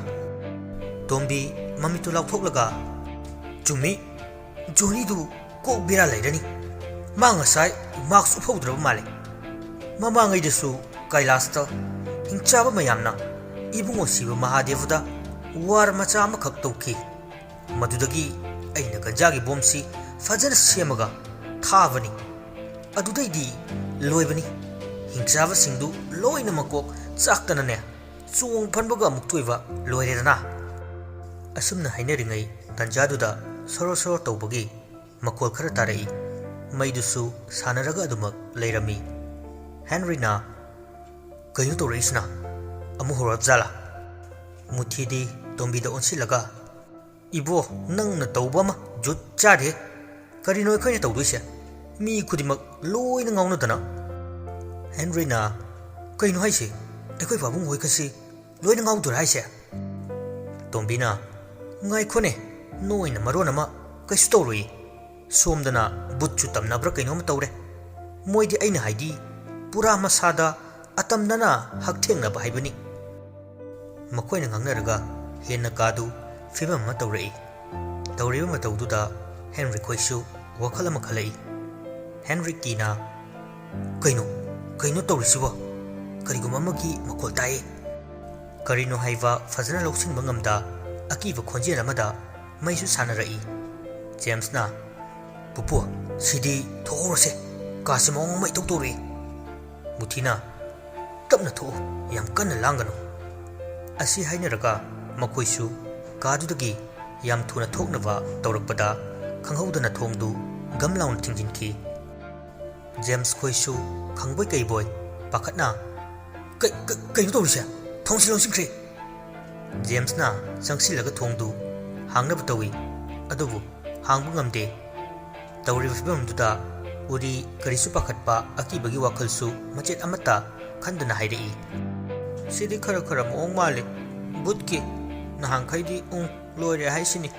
ꯇꯣꯝꯕꯤ ꯃꯃꯤꯠꯇꯨ ꯂꯥꯎꯊꯣꯛꯂꯒ, "ꯆꯨꯝꯃꯤ, ꯖꯣꯅꯤꯗꯨ ꯀꯣꯛ ꯕꯦꯔꯥ ꯂꯩꯔꯅꯤ꯫ ꯃꯥ ꯉꯁꯥꯏ ꯃꯥꯛꯁ ꯎꯞꯍꯧꯗ꯭ꯔꯕ ꯃꯥꯜꯂꯦ꯫ ꯃꯃꯥꯡꯉꯩꯗꯁꯨ ꯀꯩꯂꯥꯁꯇ ꯍꯤꯡꯆꯥꯕ ꯃꯌꯥꯝꯅ ꯏꯕꯨꯡꯉꯣ ꯁꯤꯕ ꯃꯍꯥꯗꯦꯕꯗ ꯋꯥꯔ ꯃꯆꯥ ꯑꯃꯈꯛ ꯇꯧꯈꯤ꯫ ꯃꯗꯨꯗꯒꯤ ꯑꯩꯅ ꯒꯟꯖꯥꯒꯤ ꯕꯣꯝꯁꯤ ꯐꯖꯅ ꯁꯦꯝꯃꯒ ꯊꯥꯕꯅꯤ꯫ ꯑꯗꯨꯗꯩꯗꯤ ꯂꯣꯏꯕꯅꯤ꯫ ꯍꯤꯡꯆꯥꯕꯁꯤꯡꯗꯨ ꯂꯣꯏꯅ ꯃꯀꯣꯛ ꯆꯥꯛꯇꯅꯅꯦ, ꯆꯣꯡ ꯐꯟꯕꯒ ꯑꯃꯨꯛꯇꯣꯏꯕ ꯂꯣꯏꯔꯦꯗꯅ꯫" ꯑꯁꯨꯝꯅ ꯍꯥꯏꯅꯔꯤꯉꯩ ꯇꯟꯖꯥꯗꯨꯗ ꯁꯣꯔꯣ ꯁꯣꯔꯣ ꯇꯧꯕꯒꯤ ꯃꯈꯣꯜ ꯈꯔ ꯇꯥꯔꯛꯏ꯫ ꯃꯩꯗꯨꯁꯨ ꯁꯥꯟꯅꯔꯒ ꯑꯗꯨꯃꯛ ꯂꯩꯔꯝꯃꯤ꯫ ꯍꯦꯟꯔꯤꯅ, "ꯀꯩꯅꯣ ꯇꯧꯔꯛꯏꯁꯤꯅ? ꯑꯃꯨꯛ ꯍꯧꯔꯛꯑꯕ ꯖꯥꯠꯂꯥ?" ꯃꯨꯊꯤꯗꯤ ꯇꯣꯝꯕꯤꯗ ꯑꯣꯟꯁꯤꯜꯂꯒ, "ꯏꯕꯣ, ꯅꯪꯅ ꯇꯧꯕ ꯑꯃ ꯖꯨꯠ ꯆꯥꯗꯦ꯫ ꯀꯔꯤꯅꯣ ꯑꯩꯈꯣꯏꯅ ꯇꯧꯗꯣꯏꯁꯦ? ꯃꯤ ꯈꯨꯗꯤꯡꯃꯛ ꯂꯣꯏꯅ ꯉꯥꯎꯅꯗꯅ꯫" ꯍꯦꯟꯔꯤꯅ, "ꯀꯩꯅꯣ ꯍꯥꯏꯁꯦ? ꯑꯩꯈꯣꯏ ꯄꯥꯕꯨꯡ ꯍꯣꯏ ꯈꯁꯤ ꯂꯣꯏꯅ ꯉꯥꯎꯗꯣꯏꯔꯥ ꯍꯥꯏꯁꯦ?" ꯇꯣꯝꯕꯤꯅ, "ꯉꯥꯏꯈꯣꯅꯦ, ꯅꯣꯏꯅ ꯃꯔꯣꯟ ꯑꯃ ꯀꯩꯁꯨ ꯇꯧꯔꯣꯏꯌꯦ꯫ ꯁꯣꯝꯗꯅ ꯕꯨꯠꯁꯨ ꯇꯝꯅꯕ꯭ꯔꯥ ꯀꯩꯅꯣꯝ ꯇꯧꯔꯦ꯫ ꯃꯣꯏꯗꯤ ꯑꯩꯅ ꯍꯥꯏꯗꯤ ꯄꯨꯔꯥ ꯃꯁꯥꯗ ꯑꯇꯝꯅꯅ ꯍꯛꯊꯦꯡꯅꯕ ꯍꯥꯏꯕꯅꯤ꯫" ꯃꯈꯣꯏꯅ ꯉꯥꯡꯅꯔꯒ ꯍꯦꯟꯅ ꯀꯥꯗꯨ ꯐꯤꯕꯝ ꯑꯃ ꯇꯧꯔꯛꯏ꯫ ꯇꯧꯔꯤꯕ ꯃꯇꯧꯗꯨꯗ ꯍꯦꯟꯔꯤ ꯈꯣꯏꯁꯨ ꯋꯥꯈꯜ ꯑꯃ ꯈꯜꯂꯛꯏ꯫ ꯍꯦꯟꯔꯤ ꯀꯤꯅ, "ꯀꯩꯅꯣ? ꯀꯩꯅꯣ ꯇꯧꯔꯤꯁꯤꯕꯣ? ꯀꯔꯤꯒꯨꯝꯕ ꯑꯃꯒꯤ ꯃꯈꯣꯜ ꯇꯥꯏꯌꯦ꯫" ꯀꯔꯤꯅꯣ ꯍꯥꯏꯕ ꯐꯖꯅ ꯂꯧꯁꯤꯟꯕ ꯉꯝꯗ ꯑꯀꯤꯕ ꯈꯣꯟꯖꯦꯜ ꯑꯃꯗ ꯃꯩꯁꯨ ꯁꯥꯟꯅꯔꯛꯏ꯫ ꯖꯦꯝꯁꯅ, "ꯄꯨꯄꯨ, ꯁꯤꯗꯤ ꯊꯣꯛꯍꯧꯔꯁꯦ꯫ ꯀꯥꯁꯤ ꯃꯑꯣꯡ ꯑꯃ ꯏꯇꯧ ꯇꯧꯔꯤ꯫" ꯃꯨꯊꯤꯅ, "ꯇꯞꯅ ꯊꯣꯛꯎ, ꯌꯥꯝ ꯀꯟꯅ ꯂꯥꯡꯒꯅꯨ꯫" ꯑꯁꯤ ꯍꯥꯏꯅꯔꯒ ꯃꯈꯣꯏꯁꯨ ꯀꯥꯗꯨꯗꯒꯤ ꯌꯥꯝ ꯊꯨꯅ ꯊꯣꯛꯅꯕ ꯇꯧꯔꯛꯄꯗ ꯈꯪꯍꯧꯗꯅ ꯊꯣꯡꯗꯨ ꯒꯝ ꯂꯥꯎꯅ ꯊꯤꯡꯖꯤꯟꯈꯤ꯫ ꯖꯦꯝꯁ ꯈꯣꯏꯁꯨ ꯈꯪꯕꯣꯏ ꯀꯩꯕꯣꯏ ꯄꯥꯈꯠꯅ, "ꯀꯩ-, ꯀꯩ-, ꯀꯩꯅꯣ ꯇꯧꯔꯤꯁꯦ? ꯊꯣꯡꯁꯤ ꯂꯣꯟꯁꯤꯟꯈ꯭ꯔꯦ!" ꯖꯦꯝꯁꯅ ꯆꯪꯁꯤꯜꯂꯒ ꯊꯣꯡꯗꯨ ꯍꯥꯡꯅꯕ ꯇꯧꯏ, ꯑꯗꯨꯕꯨ ꯍꯥꯡꯕ ꯉꯝꯗꯦ꯫ ꯇꯧꯔꯤꯕ ꯐꯤꯕꯝꯗꯨꯗ ꯎꯔꯤ ꯀꯔꯤꯁꯨ ꯄꯥꯈꯠꯄ ꯑꯀꯤꯕꯒꯤ ꯋꯥꯈꯜꯁꯨ ꯃꯆꯦꯠ ꯑꯃꯠꯇ ꯈꯟꯗꯅ ꯍꯥꯏꯔꯛꯏ, "ꯁꯤꯗꯤ ꯈꯔ ꯈꯔ ꯃꯑꯣꯡ ꯃꯥꯜꯂꯦ꯫ ꯚꯨꯠꯀꯤ ꯅꯍꯥꯟꯈꯩꯗꯤ ꯎꯪ ꯂꯣꯏꯔꯦ ꯍꯥꯏꯁꯤꯅꯤ꯫